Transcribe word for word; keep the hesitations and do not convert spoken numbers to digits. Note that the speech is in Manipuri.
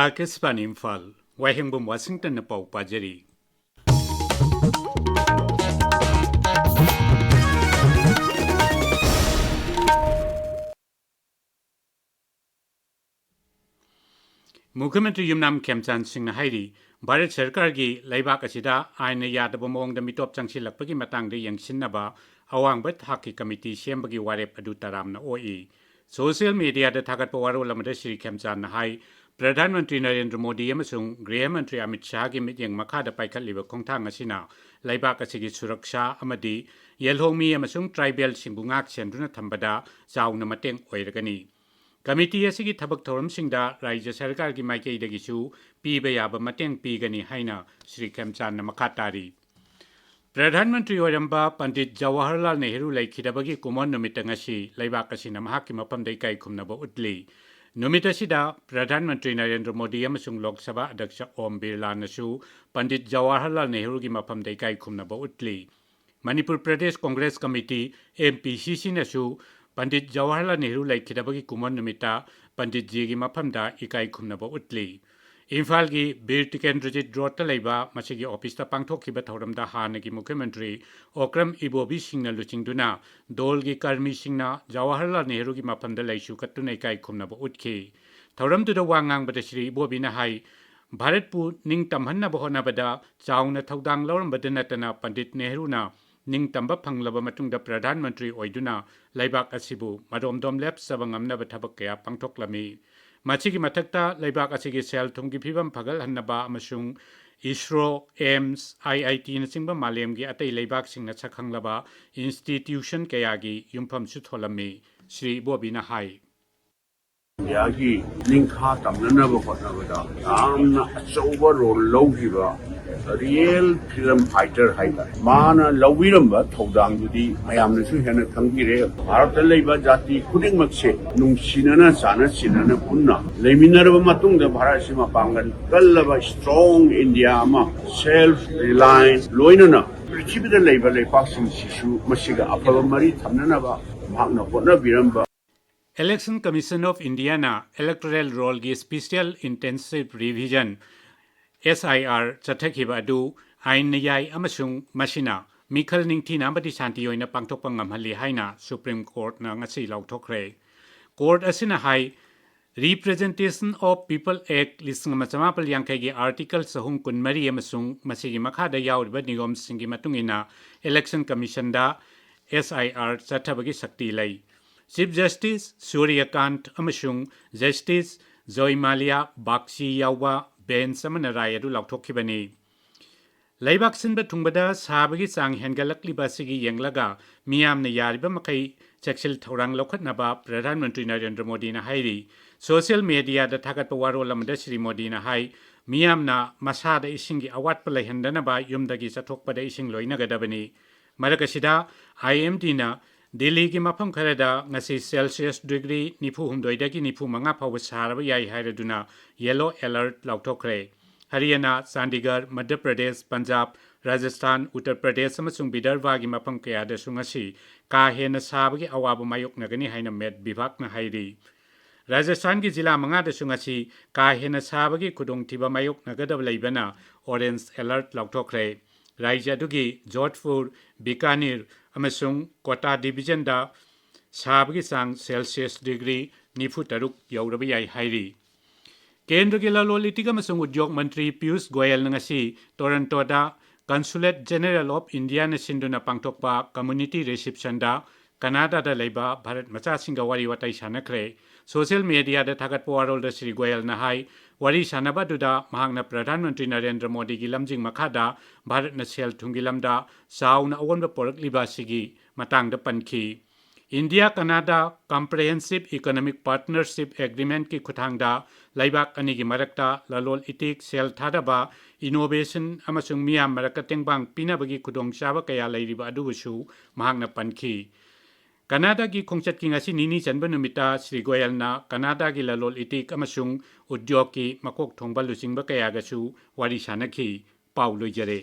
ꯑꯥꯀꯥꯁꯕꯥꯅꯤ ꯏꯝꯐꯥꯜ, ꯋꯥꯍꯦꯡꯕꯝ ꯋꯥꯁꯤꯡꯇꯟꯅ ꯄꯥꯎ ꯄꯥꯖꯔꯤ꯫ ꯃꯨꯈ꯭ꯌ ꯃꯟꯇ꯭ꯔꯤ ꯌꯨꯝꯅꯥꯝ ꯈꯦꯝꯆꯥꯟ ꯁꯤꯡꯅ ꯍꯥꯏꯔꯤ, ꯚꯥꯔꯠ ꯁꯔꯀꯥꯔꯒꯤ ꯂꯩꯕꯥꯛ ꯑꯁꯤꯗ ꯑꯥꯏꯟꯅ ꯌꯥꯗꯕ ꯃꯑꯣꯡꯗ ꯃꯤꯇꯣꯞ ꯆꯪꯁꯤꯜꯂꯛꯄꯒꯤ ꯃꯇꯥꯡꯗ ꯌꯦꯡꯁꯤꯟꯅꯕ ꯑꯋꯥꯡꯕ ꯊꯥꯛꯀꯤ ꯀꯃꯤꯇꯤ ꯁꯦꯝꯕꯒꯤ ꯋꯥꯔꯦꯞ ꯑꯗꯨ ꯇꯔꯥꯝꯅ ꯑꯣꯛꯏ꯫ ꯁꯣꯁꯤꯌꯦꯜ ꯃꯤꯗꯤꯌꯥꯗ ꯊꯥꯒꯠꯄ ꯋꯥꯔꯣꯜ ꯑꯃꯗ ꯁ꯭ꯔꯤ ꯈꯦꯝꯆꯥꯟꯅ ꯍꯥꯏ, ꯄ꯭ꯔꯙꯥꯟ ꯃꯟꯇ꯭ꯔꯤ ꯅꯔꯦꯟꯗ꯭ꯔ ꯃꯣꯗꯤ ꯑꯃꯁꯨꯡ ꯒ꯭ꯔꯤꯍ ꯃꯟꯇ꯭ꯔꯤ ꯑꯃꯤꯠ ꯁꯥꯍꯒꯤ ꯃꯤꯠꯌꯦꯡ ꯃꯈꯥꯗ ꯄꯥꯏꯈꯠꯂꯤꯕ ꯈꯣꯡꯊꯥꯡ ꯑꯁꯤꯅ ꯂꯩꯕꯥꯛ ꯑꯁꯤꯒꯤ ꯁꯨꯔꯛꯁꯥ ꯑꯃꯗꯤ ꯌꯦꯜꯍꯧꯃꯤ ꯑꯃꯁꯨꯡ ꯇ꯭ꯔꯥꯏꯕꯦꯜꯁꯤꯡꯕꯨ ꯉꯥꯛ ꯁꯦꯟꯗꯨꯅ ꯊꯝꯕꯗ ꯆꯥꯎꯅ ꯃꯇꯦꯡ ꯑꯣꯏꯔꯒꯅꯤ꯫ ꯀꯃꯤꯇꯤ ꯑꯁꯤꯒꯤ ꯊꯕꯛ ꯊꯧꯔꯝꯁꯤꯡꯗ ꯔꯥꯖ꯭ꯌ ꯁꯔꯀꯥꯔꯒꯤ ꯃꯥꯏꯀꯩꯗꯒꯤꯁꯨ ꯄꯤꯕ ꯌꯥꯕ ꯃꯇꯦꯡ ꯄꯤꯒꯅꯤ ꯍꯥꯏꯅ ꯁ꯭ꯔꯤ ꯈꯦꯝꯆꯥꯟꯅ ꯃꯈꯥ ꯇꯥꯔꯤ꯫ ꯄ꯭ꯔꯙꯥꯟ ꯃꯟꯇ꯭ꯔꯤ ꯑꯣꯏꯔꯝꯕ ꯄꯟꯗꯤꯠ ꯖꯋꯥꯍꯔꯂꯥꯜ ꯅꯦꯍꯔꯨ ꯂꯩꯈꯤꯗꯕꯒꯤ ꯀꯨꯝꯑꯣꯟ ꯅꯨꯃꯤꯠꯇ ꯉꯁꯤ ꯂꯩꯕꯥꯛ ꯑꯁꯤꯅ ꯃꯍꯥꯛꯀꯤ ꯃꯐꯝꯗ ꯏꯀꯥꯏ ꯈꯨꯝꯅꯕ ꯎꯠꯂꯤ꯫ ꯅꯨꯃꯤꯠ ꯑꯁꯤꯗ ꯄ꯭ꯔꯙꯥꯟ ꯃꯟꯇ꯭ꯔꯤ ꯅꯔꯦꯟꯗ꯭ꯔ ꯃꯣꯗꯤ ꯑꯃꯁꯨꯡ ꯂꯣꯛ ꯁꯚꯥ ꯑꯗ꯭ꯌꯛꯁ ꯑꯣꯝ ꯕꯤꯔꯂꯥꯅꯁꯨ ꯄꯟꯗꯤꯠ ꯖꯋꯥꯍꯔꯂꯥꯜ ꯅꯦꯍꯔꯨꯒꯤ ꯃꯐꯝꯗ ꯏꯀꯥꯏ ꯈꯨꯝꯅꯕ ꯎꯠꯂꯤ꯫ Manipur Pradesh Congress committee, M P ꯁꯤ ꯁꯤꯅꯁꯨ ꯄꯟꯗꯤꯠ ꯖꯋꯥꯍꯔꯂꯥꯜ ꯅꯦꯍꯔꯨ ꯂꯩꯈꯤꯗꯕꯒꯤ ꯀꯨꯝꯑꯣꯟ ꯅꯨꯃꯤꯠꯇ ꯄꯟꯗꯤꯠꯖꯤꯒꯤ ꯃꯐꯝꯗ ꯏꯀꯥꯏ ꯈꯨꯝꯅꯕ ꯎꯠꯂꯤ꯫ ꯏꯝꯐꯥꯜꯒꯤ ꯕꯤꯔ ꯇꯤꯀꯦꯟꯗ꯭ꯔꯖꯤꯠ ꯔꯣꯗꯇ ꯂꯩꯕ ꯃꯁꯤꯒꯤ ꯑꯣꯐꯤꯁꯇ ꯄꯥꯡꯊꯣꯛꯈꯤꯕ ꯊꯧꯔꯝꯗ ꯍꯥꯟꯅꯒꯤ ꯃꯨꯈ꯭ꯌ ꯃꯟꯇ꯭ꯔꯤ ꯑꯣꯀ꯭ꯔꯝ ꯏꯕꯣꯕꯤ ꯁꯤꯡꯅ ꯂꯨꯆꯤꯡꯗꯨꯅ ꯗꯣꯜꯒꯤ ꯀꯔꯃꯤꯁꯤꯡꯅ ꯖꯋꯥꯍꯔꯂꯥꯜ ꯅꯦꯍꯔꯨꯒꯤ ꯃꯐꯝꯗ ꯂꯩꯁꯨ ꯀꯠꯇꯨꯅ ꯏꯀꯥꯏ ꯈꯨꯝꯅꯕ ꯎꯠꯈꯤ꯫ ꯊꯧꯔꯝꯗꯨꯗ ꯋꯥ ꯉꯥꯡꯕꯗ ꯁ꯭ꯔꯤ ꯏꯕꯣꯕꯤꯅ ꯍꯥꯏ, ꯚꯥꯔꯠꯄꯨ ꯅꯤꯡꯇꯝꯍꯟꯅꯕ ꯍꯣꯠꯅꯕꯗ ꯆꯥꯎꯅ ꯊꯧꯗꯥꯡ ꯂꯧꯔꯝꯕꯗ ꯅꯠꯇꯅ ꯄꯟꯗꯤꯠ ꯅꯦꯍꯔꯨꯅ ꯅꯤꯡꯇꯝꯕ ꯐꯪꯂꯕ ꯃꯇꯨꯡꯗ ꯄ꯭ꯔꯙꯥꯟ ꯃꯟꯇ꯭ꯔꯤ ꯑꯣꯏꯗꯨꯅ ꯂꯩꯕꯥꯛ ꯑꯁꯤꯕꯨ ꯃꯔꯣꯝꯗꯣꯝ ꯂꯦꯞꯆꯕ ꯉꯝꯅꯕ ꯊꯕꯛ ꯀꯌꯥ ꯄꯥꯡꯊꯣꯛꯂꯝꯃꯤ꯫ ꯃꯁꯤꯒꯤ ꯃꯊꯛꯇ ꯂꯩꯕꯥꯛ ꯑꯁꯤꯒꯤ ꯁꯦꯜ ꯊꯨꯝꯒꯤ ꯐꯤꯕꯝ ꯐꯒꯠꯍꯟꯅꯕ ꯑꯃꯁꯨꯡ ꯏꯁꯔꯣ, ꯑꯦꯝꯁ, ꯑꯥꯏ ꯑꯥꯏ ꯇꯤꯅꯆꯤꯡꯕ ꯃꯥꯂꯦꯝꯒꯤ ꯑꯇꯩ ꯂꯩꯕꯥꯛꯁꯤꯡꯅ ꯁꯛꯈꯪꯂꯕ ꯏꯟꯁꯇꯤꯇ꯭ꯌꯨꯁꯟ ꯀꯌꯥꯒꯤ ꯌꯨꯝꯐꯝꯁꯨ ꯊꯣꯜꯂꯝꯃꯤ꯫ ꯁ꯭ꯔꯤ ꯏꯕꯣꯕꯤꯅ ꯍꯥꯏ꯫ ꯏꯟꯗꯤꯌꯥꯒꯤ ꯅꯤꯡꯈꯥ ꯇꯝꯅꯅꯕ ꯍꯣꯠꯅꯕꯗ ꯌꯥꯝꯅ ꯑꯆꯧꯕ ꯔꯣꯜ ꯂꯧꯈꯤꯕ ꯔꯤꯌꯦꯜ ꯐ꯭ꯔꯤꯗꯝ ꯐꯥꯏꯇꯔ ꯍꯥꯏꯇꯥꯔꯦ꯫ ꯃꯥꯅ ꯂꯧꯕꯤꯔꯝꯕ ꯊꯧꯗꯥꯡꯗꯨꯗꯤ ꯃꯌꯥꯝꯅꯁꯨ ꯍꯦꯟꯅ ꯈꯪꯕꯤꯔꯦ꯫ ꯚꯥꯔꯠꯇ ꯂꯩꯕ ꯖꯥꯇꯤ ꯈꯨꯗꯤꯡꯃꯛꯁꯦ ꯅꯨꯡꯁꯤꯅꯅ, ꯆꯥꯅ ꯆꯤꯟꯅꯅ ꯄꯨꯟꯅ ꯂꯩꯃꯤꯟꯅꯔꯕ ꯃꯇꯨꯡꯗ ꯚꯥꯔꯠ ꯑꯁꯤ ꯃꯄꯥꯡꯒꯜ ꯀꯜꯂꯕ ꯏꯁꯇ꯭ꯔꯣꯡ ꯏꯟꯗꯤꯌꯥ ꯑꯃ, ꯁꯦꯜꯐ ꯔꯤꯂꯥꯏꯟꯁ ꯂꯣꯏꯅꯅ ꯄ꯭ꯔꯤꯊꯤꯕꯤꯗ ꯂꯩꯕ ꯂꯩꯄꯥꯛꯁꯤꯡꯁꯤꯁꯨ ꯃꯁꯤꯒ ꯑꯐꯕ ꯃꯔꯤ ꯊꯝꯅꯅꯕ ꯃꯍꯥꯛꯅ ꯍꯣꯠꯅꯕꯤꯔꯝꯕ Election Commission of Indiaꯅ Electoral Rollꯒꯤ Special Intensive Revision, S I R, ꯆꯠꯊꯈꯤꯕ ꯑꯗꯨ ꯑꯥꯏꯟꯅ ꯌꯥꯏ ꯑꯃꯁꯨꯡ ꯃꯁꯤꯅ ꯃꯤꯈꯜ ꯅꯤꯡꯊꯤꯅ ꯑꯃꯗꯤ ꯁꯥꯟꯇꯤ ꯑꯣꯏꯅ ꯄꯥꯡꯊꯣꯛꯄ ꯉꯝꯍꯜꯂꯤ ꯍꯥꯏꯅ Supreme Courtꯅ ꯉꯁꯤ ꯂꯥꯎꯊꯣꯛꯈ꯭ꯔꯦ꯫ Court ꯑꯁꯤꯅ ꯍꯥꯏ, Representation of People Act ꯂꯤꯁꯤꯡ ꯑꯃ ꯆꯃꯥꯄꯜ ꯌꯥꯡꯈꯩꯒꯤ Article ꯆꯍꯨꯝ ꯀꯨꯟꯃꯔꯤ ꯑꯃꯁꯨꯡ ꯃꯁꯤꯒꯤ ꯃꯈꯥꯗ ꯌꯥꯎꯔꯤꯕ ꯅꯤꯌꯣꯝꯁꯤꯡꯒꯤ ꯃꯇꯨꯡ ꯏꯟꯅ Election Commissionꯗ S I R ꯆꯠꯊꯕꯒꯤ ꯁꯛꯇꯤ ꯂꯩ꯫ Chief Justice ꯁꯨꯔ꯭ꯌꯀꯥꯟꯠ ꯑꯃꯁꯨꯡ Justice ꯖꯣꯏꯃꯥꯂꯤꯌꯥ ꯕꯥꯒꯆꯤ ꯌꯥꯎꯕ bench ꯑꯃꯅ ꯔꯥꯏ ꯑꯗꯨ ꯂꯥꯎꯊꯣꯛꯈꯤꯕꯅꯤ꯫ ꯂꯩꯕꯥꯛ ꯁꯤꯟꯕ ꯊꯨꯡꯕꯗ ꯁꯥꯕꯒꯤ ꯆꯥꯡ ꯍꯦꯟꯒꯠꯂꯛꯂꯤꯕ ꯑꯁꯤꯒꯤ ꯌꯦꯡꯂꯒ ꯃꯤꯌꯥꯝꯅ ꯌꯥꯔꯤꯕ ꯃꯈꯩ ꯆꯦꯛꯁꯤꯜ ꯊꯧꯔꯥꯡ ꯂꯧꯈꯠꯅꯕ ꯄ꯭ꯔꯙꯥꯟ ꯃꯟꯇ꯭ꯔꯤ ꯅꯔꯦꯟꯗ꯭ꯔ ꯃꯣꯗꯤꯅ ꯍꯥꯏꯔꯤ꯫ Social mediaꯗ ꯊꯥꯒꯠꯄ ꯋꯥꯔꯣꯜ ꯑꯃꯗ ꯁ꯭ꯔꯤ ꯃꯣꯗꯤꯅ ꯍꯥꯏ, ꯃꯤꯌꯥꯝꯅ ꯃꯁꯥꯗ ꯏꯁꯤꯡꯒꯤ ꯑꯋꯥꯠꯄ ꯂꯩꯍꯟꯗꯅꯕ ꯌꯨꯝꯗꯒꯤ ꯆꯠꯊꯣꯛꯄꯗ ꯏꯁꯤꯡ ꯂꯣꯏꯅꯒꯗꯕꯅꯤ꯫ ꯃꯔꯛ ꯑꯁꯤꯗ, IMDꯅ ꯗꯤꯜꯂꯤꯒꯤ ꯃꯐꯝ ꯈꯔꯗ ꯉꯁꯤ Celsius degree ꯅꯤꯐꯨ ꯍꯨꯝꯗꯣꯏꯗꯒꯤ ꯅꯤꯐꯨ ꯃꯉꯥ ꯐꯥꯎꯕ ꯁꯥꯔꯕ ꯌꯥꯏ ꯍꯥꯏꯔꯗꯨꯅ yellow alert ꯂꯥꯎꯊꯣꯛꯈ꯭ꯔꯦ꯫ ꯍꯔꯤꯌꯥꯅꯥ, ꯆꯥꯟꯗꯤꯒꯔ, ꯃꯙ꯭ꯌ ꯄ꯭ꯔꯗꯦꯁ, ꯄꯟꯖꯥꯕ, ꯔꯥꯖꯁꯊꯥꯟ, ꯎꯠꯇꯔ ꯄ꯭ꯔꯗꯦꯁ ꯑꯃꯁꯨꯡ ꯕꯤꯗꯔꯚꯥꯒꯤ ꯃꯐꯝ ꯀꯌꯥꯗꯁꯨ ꯉꯁꯤ ꯀꯥ ꯍꯦꯟꯅ ꯁꯥꯕꯒꯤ ꯑꯋꯥꯕ ꯃꯥꯌꯣꯛꯅꯒꯅꯤ ꯍꯥꯏꯅ ꯃꯦꯠ ꯕꯤꯚꯥꯒꯅ ꯍꯥꯏꯔꯤ꯫ ꯔꯥꯖꯁꯊꯥꯟꯒꯤ ꯖꯤꯂꯥ ꯃꯉꯥꯗꯁꯨ ꯉꯁꯤ ꯀꯥ ꯍꯦꯟꯅ ꯁꯥꯕꯒꯤ ꯈꯨꯗꯣꯡꯊꯤꯕ ꯃꯥꯌꯣꯛꯅꯒꯗꯕ ꯂꯩꯕꯅ orange alert ꯂꯥꯎꯊꯣꯛꯈ꯭ꯔꯦ꯫ ꯔꯥꯖ꯭ꯌ ꯑꯗꯨꯒꯤ ꯖꯣꯙꯄꯨꯔ, ꯕꯤꯀꯥꯅꯤꯔ ꯑꯃꯁꯨꯡ ꯀꯣꯇꯥ divisionꯗ ꯁꯥꯕꯒꯤ ꯆꯥꯡ Celsius degree ꯅꯤꯐꯨ ꯇꯔꯨꯛ ꯌꯧꯔꯕ ꯌꯥꯏ ꯍꯥꯏꯔꯤ꯫ ꯀꯦꯟꯗ꯭ꯔꯒꯤ ꯂꯂꯣꯟ ꯏꯇꯤꯛ ꯑꯃꯁꯨꯡ ꯎꯗ꯭ꯌꯣꯛ ꯃꯟꯇ꯭ꯔꯤ ꯄꯤꯌꯨꯁ ꯒꯣꯌꯜꯅ ꯉꯁꯤ ꯇꯣꯔꯟꯇꯣꯗ Consulate General of Indiaꯅ ꯁꯤꯟꯗꯨꯅ ꯄꯥꯡꯊꯣꯛꯄ community receptionꯗ ꯀꯅꯥꯗꯥꯗ ꯂꯩꯕ ꯚꯥꯔꯠ ꯃꯆꯥꯁꯤꯡꯒ ꯋꯥꯔꯤ ꯋꯥꯇꯥꯏ ꯁꯥꯟꯅꯈ꯭ꯔꯦ꯫ Social mediaꯗ ꯊꯥꯒꯠꯄ ꯋꯥꯔꯣꯜꯗ ꯁ꯭ꯔꯤ ꯒꯣꯌꯜꯅ ꯍꯥꯏ, ꯋꯥꯔꯤ ꯁꯥꯟꯅꯕ ꯑꯗꯨꯗ ꯃꯍꯥꯛꯅ ꯄ꯭ꯔꯙꯥꯟ ꯃꯟꯇ꯭ꯔꯤ ꯅꯔꯦꯟꯗ꯭ꯔ ꯃꯣꯗꯤꯒꯤ ꯂꯝꯖꯤꯡ ꯃꯈꯥꯗ ꯚꯥꯔꯠꯅ ꯁꯦꯜ ꯊꯨꯝꯒꯤ ꯂꯝꯗ ꯆꯥꯎꯅ ꯑꯑꯣꯟꯕ ꯄꯨꯔꯛꯂꯤꯕ ꯑꯁꯤꯒꯤ ꯃꯇꯥꯡꯗ ꯄꯟꯈꯤ꯫ India Canada Comprehensive Economic Partnership Agreementꯀꯤ ꯈꯨꯠꯊꯥꯡꯗ ꯂꯩꯕꯥꯛ ꯑꯅꯤꯒꯤ ꯃꯔꯛꯇ ꯂꯂꯣꯟ ꯏꯇꯤꯛ, ꯁꯦꯜ ꯊꯥꯗꯕ, innovation ꯑꯃꯁꯨꯡ ꯃꯤꯌꯥꯝ ꯃꯔꯛꯇ ꯇꯦꯡꯕꯥꯡ ꯄꯤꯅꯕꯒꯤ ꯈꯨꯗꯣꯡꯆꯥꯕ ꯀꯌꯥ ꯂꯩꯔꯤꯕ ꯑꯗꯨꯕꯨꯁꯨ ꯃꯍꯥꯛꯅ ꯄꯟꯈꯤ꯫ ꯀꯅꯥꯗꯥꯒꯤ ꯈꯣꯡꯆꯠꯀꯤ ꯉꯁꯤ ꯅꯤꯅꯤ ꯆꯟꯕ ꯅꯨꯃꯤꯠꯇ ꯁ꯭ꯔꯤ ꯒꯣꯌꯜꯅ ꯀꯅꯥꯗꯥꯒꯤ ꯂꯂꯣꯟ ꯏꯇꯤꯛ ꯑꯃꯁꯨꯡ ꯎꯗ꯭ꯌꯣꯒꯀꯤ ꯃꯀꯣꯛ ꯊꯣꯡꯕ ꯂꯨꯆꯤꯡꯕ ꯀꯌꯥꯒꯁꯨ ꯋꯥꯔꯤ ꯁꯥꯟꯅꯈꯤ꯫ ꯄꯥꯎ ꯂꯣꯏꯖꯔꯦ꯫